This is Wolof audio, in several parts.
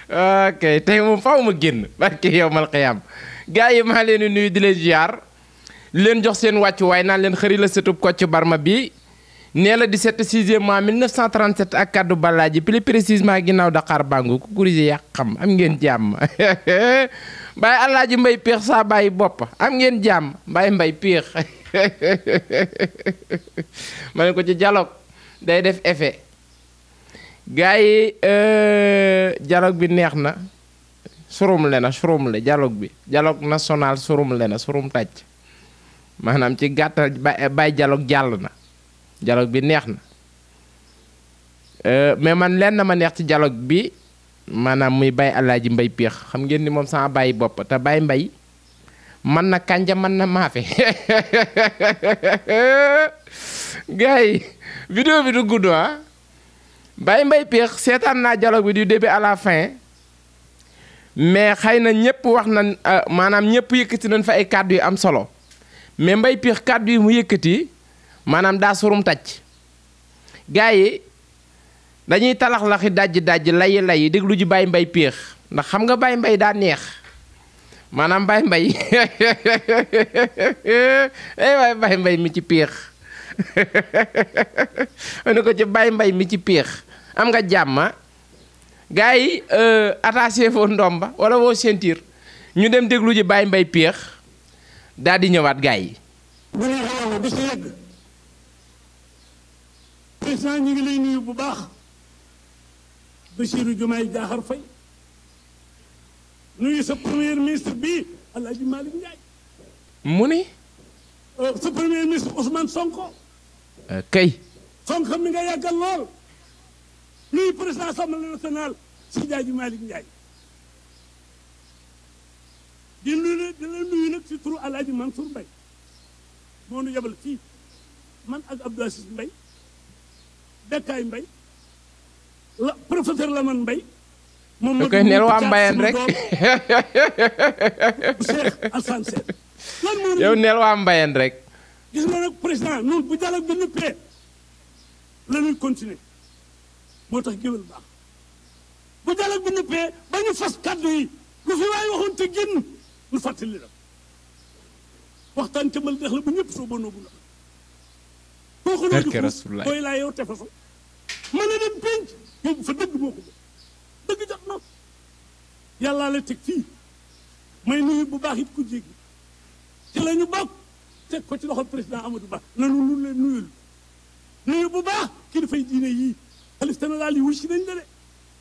ok tey moom faaw ma génn barke yow mal xiyaam gars yi maa leen di nuyu di leen ziar leen jox seen wàccu waaye naan leen xëri la sëtub Kocc Barma bi nee la 17 6e mois 1937 ak kaddu balaaji plus précisément ginnaaw Dakar Bangu ku kurise yàq xam am ngeen jàmm Baye Alaaji Mbay Péex saa bàyyi bopp am ngeen jàmm Baye Mbay Péex ma ne ko ci dialogue day def effet gars yi dialogue bi neex na surum le dialogue national surum le na surum tàcc maanaam ci gàttal bay dialogue jàll na dialogue bi neex na mais man lenn ma neex ci dialogue bi maanaam muy Baye Alaaji Mbay Péex xam ngeen ni moom sama bàyyi bopp te Baye Mbay man na kànja man na maafe gars yi vidéo bi du gudd ah Baye Mbay Péex seetaan naa dialogue bi du début à la fin mais xëy na ñëpp wax na maanaam ñëpp yëkkati nañ fa ay kàddu yu am solo mais Mbay Péex kàddu yi mu yëkkati maanaam daa surum tàcc gars yi dañuy talax-laxi dajji layi déglu ji Baye Mbay Péex ndax xam nga Baye Mbay daa neex maanaam Baye Mbay waay Baye Mbay mi ci Péex ne ko ci Baye Mbay mi ci Péex am nga jàmma gars yi attaché foo ndomba wala woo sentir ñu dem déglu ji Baye Mbay Péex daal di ñëwaat gars yi bu neexee yàlla du si yegg président ñu ngi lay nuyu bu baax Bassirou Diomaye Diakhar Faye nuyu sa premier ministre bii Alaaji Malick Ndiaye mu ni sa premier ministre Ousmane Sonko kay Sonko mi nga yàggal lool nuyu président Assemblée nationale Seydi Hadji Malick Ndiaye di la nuyu nag ci turu Alaaji Mansour Mbaye moo nu yebal fii man ak Abdou Aziz Mbaye Bekkaay Mbaye la professeur Lamane Mbaye moom da koy neel waa Mbayeen rek Cheikh Alassane Sène lan moom yow neel waa Mbayeen rek gis nga nag président noonu bu dialogue bi nëppee la ñuy continuer moo tax géwél baax bu dialogue bi nëppee ba ñu fas kàddu yi lu fi waay waxoon te génn ñu fàttali la waxtaan ca mal dex la bu ñëpp soo bonoo bu la kooku noonu booy laa yow tefa fa mën a dem penc yóbbu fa dëgg moo ko dëgg jot na yàllaa la teg fii may nuyu bu baax it ku jéggi ci la ñu bokk teg ko ci loxol président Amadou Ba nanu lu leen nuyul nuyu bu baax kilifay diine yii xalif général yi wuy si nañ la de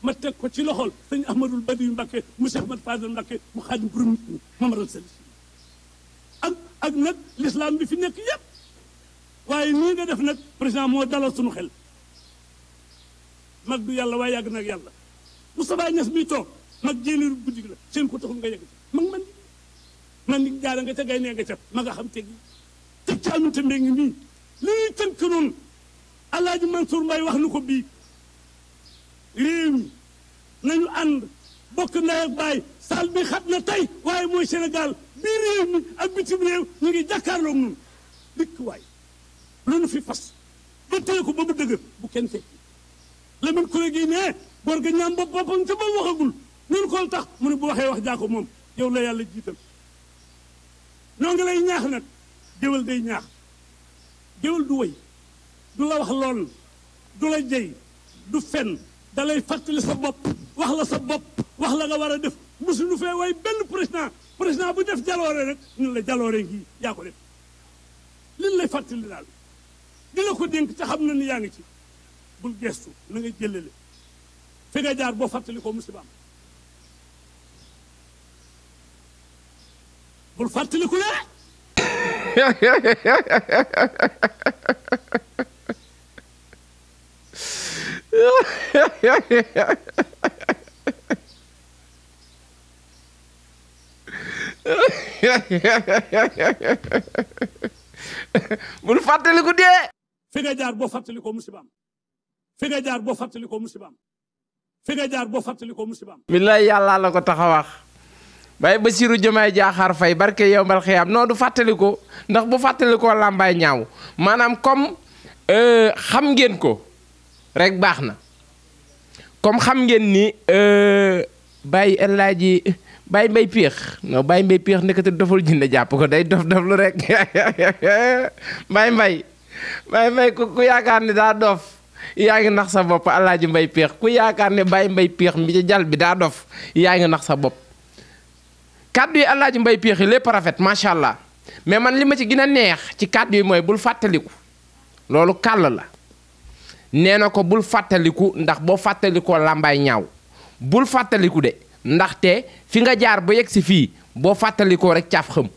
ma teg ko ci loxol sëñ Ahmadul Badiou Mbacké mu Cheikh Ahmad Fadel Mbacké mu xaadim borom mamaral sali ak nag l'islam bi fi nekk yépp waaye nii nga def nag président moo dalal suñu xel mag du yàlla waaye yàgg nag yàlla Moustapha Niass mi toog mag jéenéeru guddi la seen ko taxul nga yegg ci mag man ni jaara nga ca gay nee nga ca ma nga xam teg yi teg ci aminte mbé ngi mii li ñuy tënk noonu Alaaji Mansour Mbaye wax nu ko bii réew mi nañu ànd bokk ndey ak baay saal bi xat na tey waaye mooy Sénégal bii réew mi ak bitim réew ñu ngi jàkkaarloog nun dikk waay lu nu fi fas ba téye ko ba mu dëgër bu kenn fekk la man ko gi ne góor ga ñaam bopp boppam ca ba waxagul ñun ko tax mu ne bu waxee wax jaa ko moom yow la yàlla jiital noo ngi lay ñaax nag géwél day ñaax géwél du woy du la wax lool du la jey du fen da lay fàttali sa bopp wax la sa bopp wax la nga war a def mosuñu fee way benn président bu def jaloore rek ñun la jaloore ngi yaa ko def liñ lay fàttali daal di la ko dénk te xam na ni yaa ngi ci bul gestu na nga jëlale fi nga jaar boo fàttali ko musibaam bul fàttali ku ne bul fàttaliku dee fi nga jaar boo fàttali ko musibaam fi nga jaar boo fàttali ko musibaam fi nga jaar boo fàttali ko musibaam billaay yàlla la ko tax a wax Baye Bassirou Diomaye Diakhar Faye barke yow mbal xiyaam non du fàttaliku ndax bu fàttalikoo làmbaay ñaaw maanaam comme xam ngeen ko rek baax na comme xam ngeen ni Baye El Hadji Baye Mbaye Péex non Baye Mbaye Péex nekkati doful jinne jàpp ko day dof lu rek Baye Mbaye ku yaakaar ni daa dof yaa ngi nax sa bopp El Hadji Mbaye Péex ku yaakaar ne Baye Mbaye Péex mi ci jal bi daa dof yaa ngi nax sa bopp kàddu yi El Hadji Mbaye Péex yi lépp rafet macha allah mais man li ma ci gën a neex ci kàddu yi mooy bul fàttaliku loolu kàll la nee na ko bul fàttaliku ndax boo fàttalikoo làmbaay ñaaw bul fàttaliku de ndaxte fi nga jaar ba yegg si fii boo fàttalikoo rek caaf xëm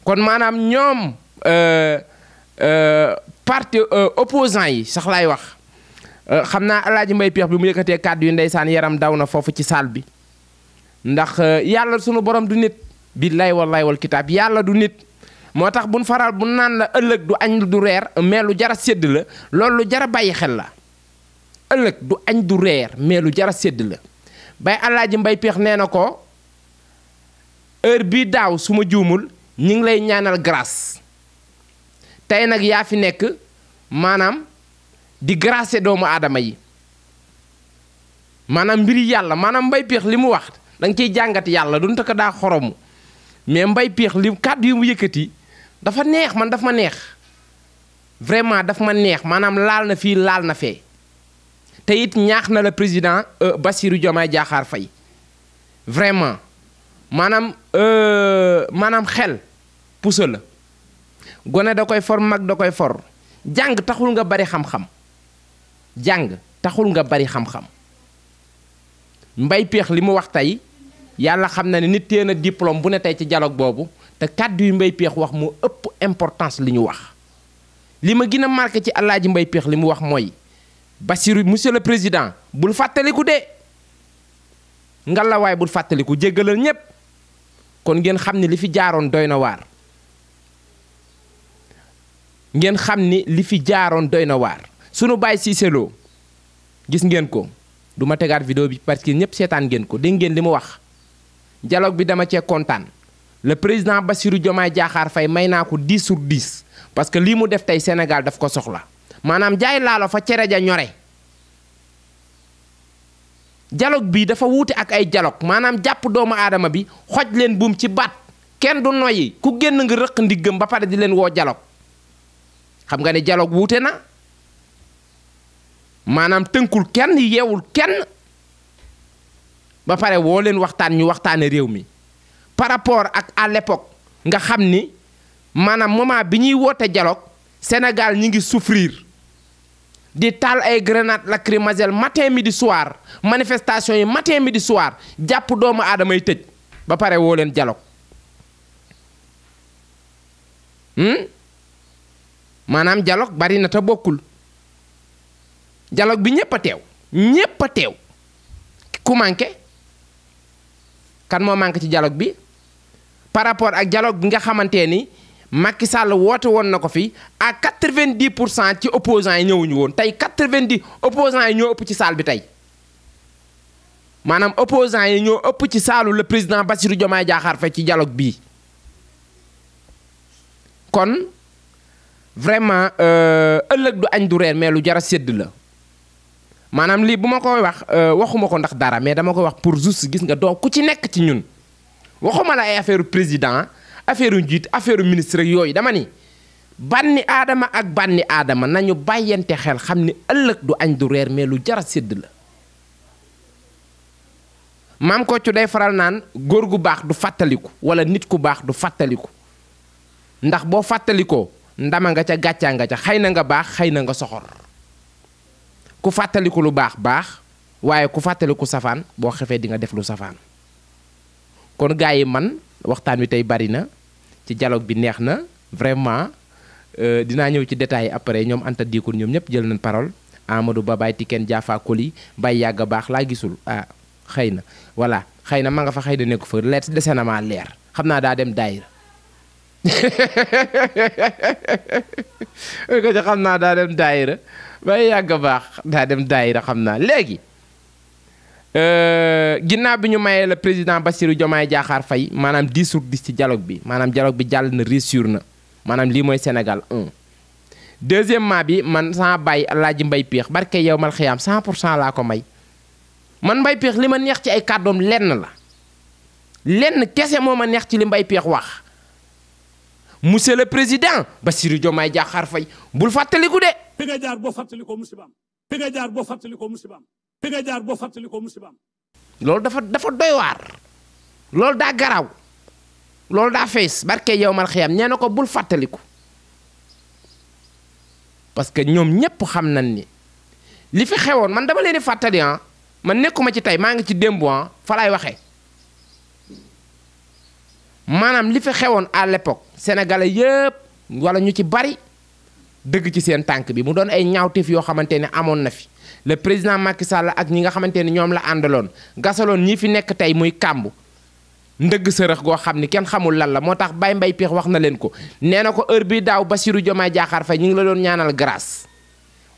kon maanaam ñoom parti opposant yi sax laay wax xam naa El Hadji Mbaye Péex bi mu yëkkatee kàddu yi ndeysaan yaram daw na foofu ci saal bi ndax yàlla sunu borom du nit billaay wallaay wal kitaab yàlla du nit moo tax buñ faral bu naan la ëllëg du añ du reer mais lu jara sédd la loolu lu jara bàyyi xel la ëllëg du añ du reer mais lu jara sédd la bay El Hadji Mbaye Péex nee na ko heure bii daaw su ma juumul ñi ngi lay ñaanal grâce tey nag yaa fi nekk maanaam di grâce doomu aadama yi maanaam mbiri yàlla maanaam Mbaye Péex li mu wax da nga ciy jàngat yàlla duñu ko daa xoromu mais Mbaye Péex li kàddu yi mu yëkkati dafa neex man daf ma neex vraiment daf ma neex maanaam laal na fii laal na fee te it ñaax na la président Bassirou Diomaye Diakhar Faye vraiment maanaam xel puso la gone da koy for mag da koy for jàng taxul nga bari xam-xam jàng taxul nga bari xam-xam Mbaye Péex li mu wax tey yàlla xam na ne nit tee na diplôme bu ne tey ci dialogue boobu te kàddu yu Mbaye Péex wax moo ëpp importance li ñu wax li ma gën a marqué ci El Hadji Mbaye Péex li mu wax mooy Bassirou monsieur le président bul fàttaliku de ngalawaay bul fàttaliku jéggalal ñépp kon ngeen xam ni li fi jaaroon doy na waar ngeen xam ni li fi jaaroon doy na waar sunu Baye Cissé Lo gis ngeen ko du ma tegaat vidéo bi parce que ñëpp seetaan ngeen ko dégg ngeen li mu wax dialogue bi dama cee kontaan le président Bassirou Diomaye Diakhar Faye may naa ko 10 sur 10 parce que lii mu def tey Sénégal daf ko soxla maanaam jaay laalo fa cere ja ñore dialogue bi dafa wuute ak ay dialogue maanaam jàpp doomu aadama bi xoj leen buum ci baat kenn du noyyi ku génn nga rëq ndiggam ba pare di leen woo dialogue xam nga ne dialogue wuute na maanaam tënkul kenn yeewul kenn ba pare woo leen waxtaan ñu waxtaane réew mi par rapport ak à l'époque nga xam ni maanaam moment bi ñuy woote dialogue Sénégal ñi ngi souffrir di taal ay grenade lacrymogène matin midi soir manifestation yi matin midi soir jàpp doomu aadama yi tëj ba pare woo leen dialogue maanaam dialogue bari na te bokkul dialogue bi ñépp a teew ku manqué kan moo manqué ci dialogue bi par rapport ak dialogue bi nga xamante ni Macky Sall woote woon na ko fi à 90% ci opposants yi ñëwuñu woon tey 90 opposants yi ñoo ëpp ci salle bi tey maanaam opposants yi ñoo ëpp ci saalu le président Bassirou Diomaye Diakhar Faye ci dialogue bii kon vraiment ëllëg du añ du reer mais lu jara sédd la maanaam lii bu ma koy wax waxuma ko ndax dara mais dama koy wax pour juste gis nga doo ku ci nekk ci ñun waxuma la ay affaire président affaire njiit affaire ministre yooyu dama ni banni aadama ak banni aadama nañu bàyyante xel xam ni ëllëg du añ du reer mais lu jara sédd la maam ko ci day faral naan góor gu baax du fàttaliku wala nit ku baax du fàttaliku ndax boo fàttalikoo ndama nga ca gàccaa nga ca xëy na nga baax xëy na nga soxor ku fàttaliku lu baax baax waaye ku fàttaliku safaan boo xefee di nga def lu safaan kon gars yi man waxtaan wi tey bari na ci dialogue bi neex na vraiment dinaa ñëw ci détails yi après ñoom Anta Dikoun ñoom ñëpp jël nañ parole Amadou Ba Baye Tiken Jaafa Koli Baye yàgg baax laa gisul ah xëy na voilà xëy na ma nga fa xëy na nekku fa leet dese na maa leer xam naa daa dem daayira ko ci xam naa daa dem daayira Baye yàgg baax daa dem daayira xam naa léegi ginnaaw bi ñu mayee le président Bassirou Diomaye Diakhar Faye maanaam 10 sur 10 ci dialogue bi maanaam dialogue bi jàll na réussir na maanaam lii mooy Sénégal 1 deuxièmement bi man sama bàyyi Alaaji Mbay Péex barke yow mal xiyaam 100% laa ko may man Mbay Péex li ma neex ci ay kàddoom lenn la lenn kese moo ma neex ci li Mbay Péex wax monsieur le président Bassirou Diomaye Diakhar Faye bul fàttaliku de. fi nga jaar boo fàttalikoo musibaam fi nga jaar boo fàttalikoo musibaam fi nga jaar boo fàttalikoo musibaam. loolu dafa doy waar loolu daa garaaw loolu daa fees barke yow mal xiyaam nee na ko bul fàttaliku parce que ñoom ñépp xam nañ ni li fi xewoon man dama leen di fàttali man nekkuma ci tey maa ngi ci démb fa laay waxee maanaam li fi xewoon à l'époque sénégalais yëpp wala ñu ci bari dëgg ci seen tànk bi mu doon ay ñaawteef yoo xamante ne amoon na fi le président Macky Sall ak ñi nga xamante ne ñoom la àndaloon gasaloon ñi fi nekk tey muy kàmb ndëgg sërëx goo xam ni kenn xamul lan la moo tax Baye Mbaye Péex wax na leen ko nee na ko heure bi daaw Bassirou Diomaye Diakhar Faye ñu ngi la doon ñaanal grâce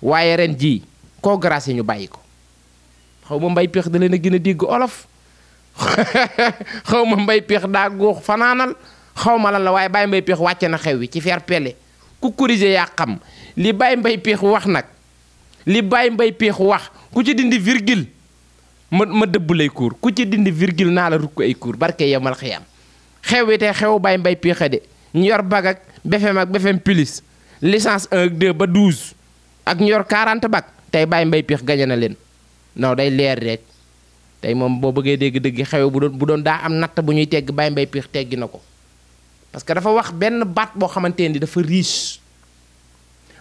waaye ren jii koo grâce yi ñu bàyyi ko xaw ma Mbaye Péex da leen a gën a dégg olof xaw ma Mbaye Péex daa góox fanaanal xaw ma lan la waaye Baye Mbaye Péex wàcce na xew wi ci fair play ku corriger yaa xam li Baye Mbaye Péex wax nag li Baye Mbaye Péex wax ku ci dindi virgule ma dëbb lay kuur ku ci dindi virgule naa la rukk ay kuur barke yemal xiyam xew wi tey xew Baye Mbaye Péex de ñu yor bag ak BFM ak BFM plus licence 1 ak 2 ba 12 ak ñu yor 40 bag tey Baye Mbaye Péex gañe na leen non day leer rek tey moom boo bëggee dégg-dégg xew bu doon daa am natt bu ñuy tegg Baye Mbaye Péex teggi na ko parce que dafa wax benn baat boo xamante ni dafa riche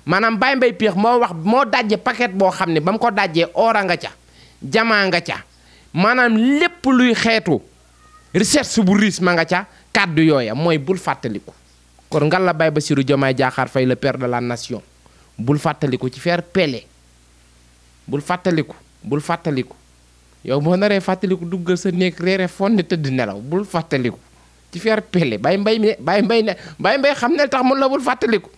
maanaam Baye Mbaye Péex moo dajje paquet boo xam ne ba mu ko dajjee oora nga ca jamaa nga ca maanaam lépp luy xeetu recherche bu riche ma nga ca kàddu yooya mooy bul fàttaliku kon ngal la Baye Bassirou Diomaye Diakhar Faye le père de la nation bul fàttaliku ci fair play bul fàttaliku yow boo naree fàttaliku duggal sa néeg reere fonde tëdd nelaw bul fàttaliku ci fair play Baye Mbaye xam ne tax mun la bul fàttaliku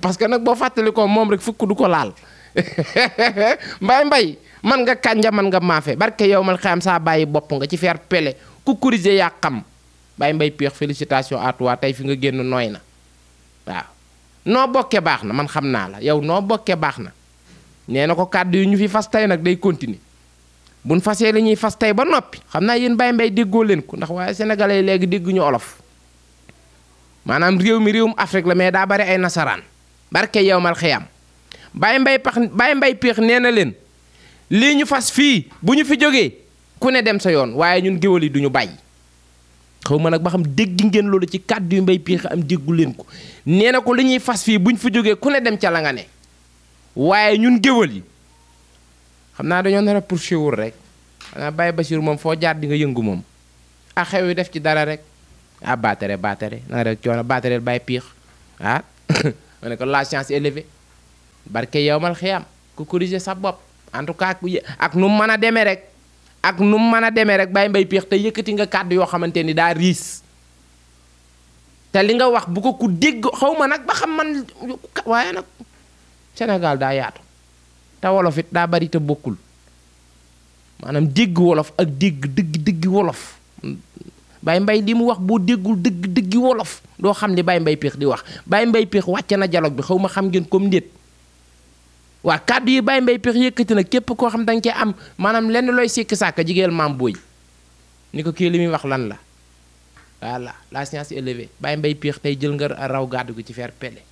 parce que nag boo fàttalikoo moom rek fukk du ko laal Baye Mbaye man nga kànja man nga maafe barke yow mal xam saa bàyyi bopp nga ci fair play ku corriger yaa xam Baye Mbaye Péex félicitations à toi tey fi nga génn nooy na waaw noo bokkee baax na man xam naa la yow noo bokkee baax na nee na ko kàddu yu ñu fi fas tey nag day continuer buñ fasee li ñuy fas tey ba noppi xam naa yéen Baye Mbaye déggoo leen ko ndax waaye sénégalais yi léegi dégguñu olof maanaam réew mi réewum Afrique la mais daa bari ay nasaraan barke yow mal xiyam Baye Mbaye Péex nee na leen lii ñu fas fii bu ñu fi jógee ku ne dem sa yoon waaye ñun géwal yi duñu bàyyi xaw ma nag ba xam dégg ngeen loolu ci kàddu yu Mbaye Péex am déggu leen ko nee na ko li ñuy fas fii bu ñu fi jógee ku ne dem ca la nga ne waaye ñun géwal yi xam naa dañoo nar a poursuivre rek xanaa Baye Bassirou moom foo jaar di nga yëngu moom ah xew yi def ci dara rek ah baatere na rek coono baatereel Baye Péex ah ma ne ko la science élevée barke yow mal xiyam ku corriger sa bopp en tout cas ak nu mu mën a demee rek Baye Mbaye Péex te yëkkati nga kàddu yoo xamante ni daa riis te li nga wax bu ko ku dégg xaw ma nag ba xam man waaye nag Sénégal daa yaatu te wolof it daa bari te bokkul maanaam dégg wolof ak dégg dëgg wolof Baye Mbaye li mu wax boo déggul dëgg wolof doo xam li Baye Mbaye Péex di wax Baye Mbaye Péex wàcce na dialogue bi xaw ma xam ngeen comme ndéet waa kàddu yi Baye Mbaye Péex yëkkati na képp koo xam da nga cee am maanaam lenn looy sikki sàkk jigéen maam booy ni ko kii li muy wax lan la voilà la science élevée Baye Mbaye Péex tey jël nga raw gàddu gi ci fair play